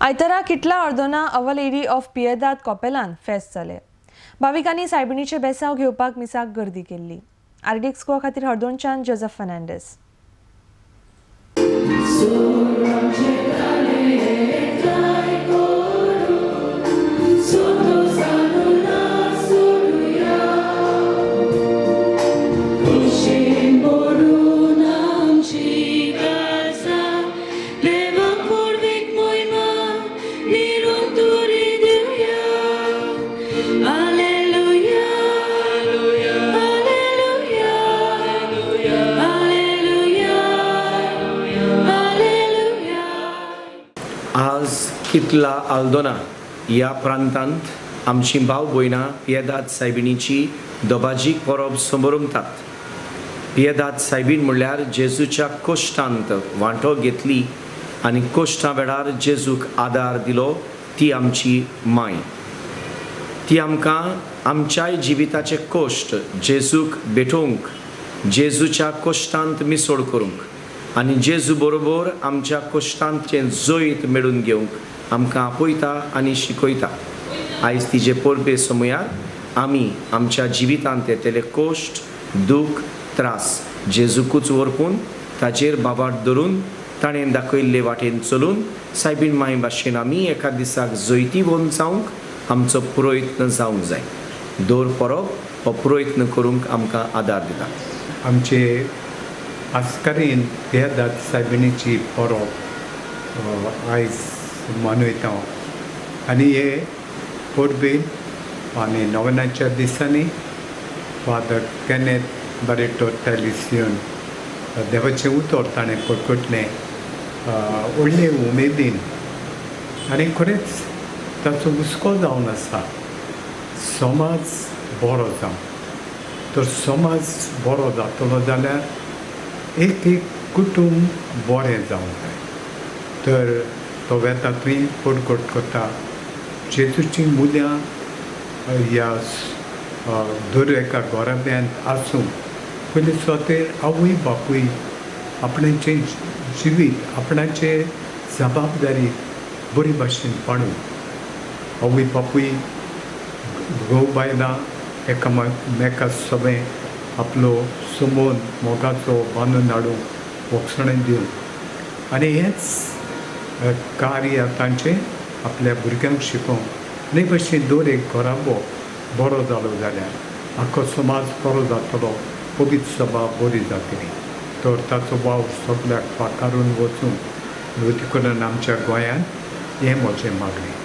आयतारा किटला अर्दोना our lady of Piedade कॉपेलान फेस्त जालें. भाविकांनी सायबिणीचे बेसांव घेवपाक मिसाक गर्दी केल्ली. आरडीएक्स गोवा खातीर हळदोणच्यान जोजफ फर्नांडीस. आज किटला आल्दोना ह्या प्रांतांत आमची भाव भयणां पियेदाद सायबिणीची दबाजीक परब समरमतात. पियेदाद सायबीण म्हणल्यार जेजूच्या कोश्टांत वांटो घेतली आनी कोश्टां वेळार जेजूक आदार दिलो ती आमची माय. ती आमकां आमच्याय जिविताचे कोश्ट जेजूक भेटोवंक, जेजूच्या कोश्टांत मिसोड करूंक आनी जेजू बरोबर आमच्या कोश्टांचें जैत मेळून घेवंक आमकां आपयता आनी शिकयता. आयज तिजे परबे समयार आमी आमच्या जिवितांत येतले कोश्ट, दूख, त्रास जेजूकूच व्हरपून ताजेर बाबाट धरून ताणें दाखयल्ले वाटेन चलून सायबीण माय भाशेन आमी एका दिसाक जैतिवंत जावंक आमचो प्रयत्न जावंक जाय. दर परब हो प्रयत्न करूंक आमकां आदार दिता. आमचे आस्कारीन पियेदाद सायबिणीची परब आयज मनयता आनी हे परबेन आनी नवनाच्या दिसांनी फादर केनेथ बारेटो टॅलिस येवन देवाचें उतर ताणें परकटलें व्हडले उमेदीन आनी खरेंच ताचो हुस्को जावन आसा समाज बरो जावं. तर समाज बरो जातलो जाल्यार एक एक कुटूंब बरें जावंक जाय. तर तो वेता थंय परकट करता जेजूचीं मुल्यां ह्या दर एका घराब्यांत आसूं. पयले सुवातेर आवय बापूय आपणाचें जिवीत आपणाचे जबाबदारी बरी भाशेन पाडूं. आवय बापूय घोव बायलां एकामेका सगळें आपलो समोन मोगाचो बांदून हाडूंक भोगसणें दिवंक आनी हेंच कार्य तांचें आपल्या भुरग्यांक शिकोवंक आनी भशेन दर एक घराबो बरो जालो जाल्यार आख्खो समाज बरो जातलो, पवित्र सभा बरी जातली. तर ताचो वावर सगल्याक फाकारून वचूंक करून आमच्या गोंयांत हें म्हजें मागणें.